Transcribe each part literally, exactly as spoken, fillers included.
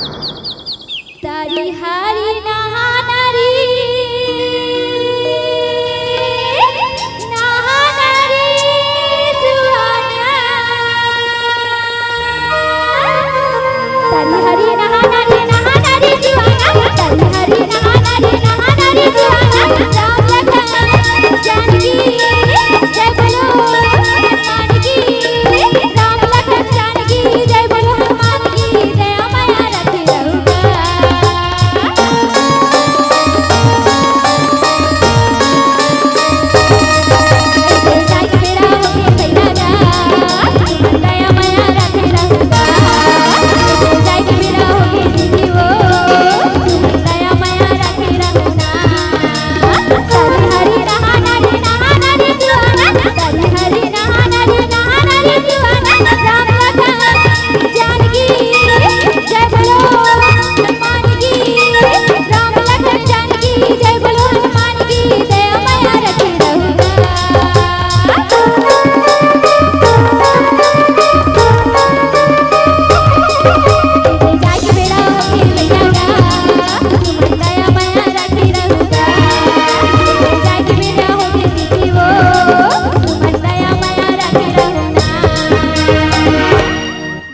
तारी हारी नहाना रे, नहाना रे जुआना। तारी हारी नहाना रे, नहाना रे जुआना। तारी हारी नहाना रे, नहाना रे जुआना। राम लखन जानकी जय बोलो हनुमान की। राम लखन जानकी जय बोलो हनुमान की। दया मया रखे रहू गा।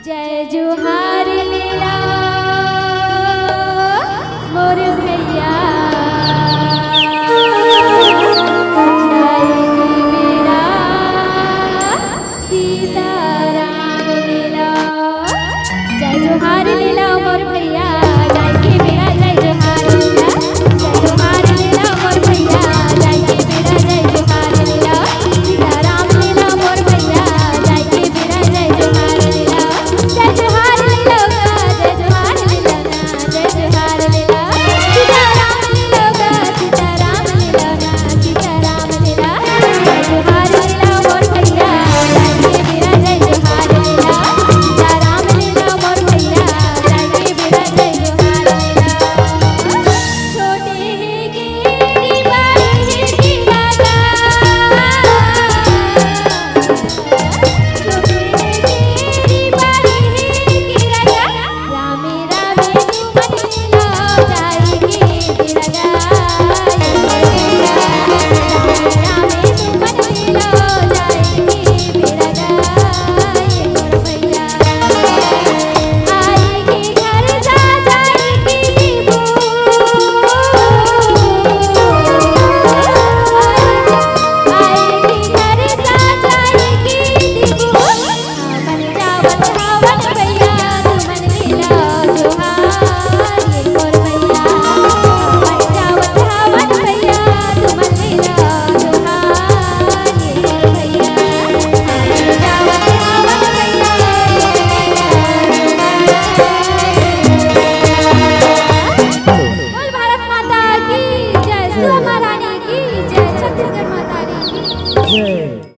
जय जोहार लीला मोर भैया, जाए के बेरा सीताराम मिला। जय जोहार लीला।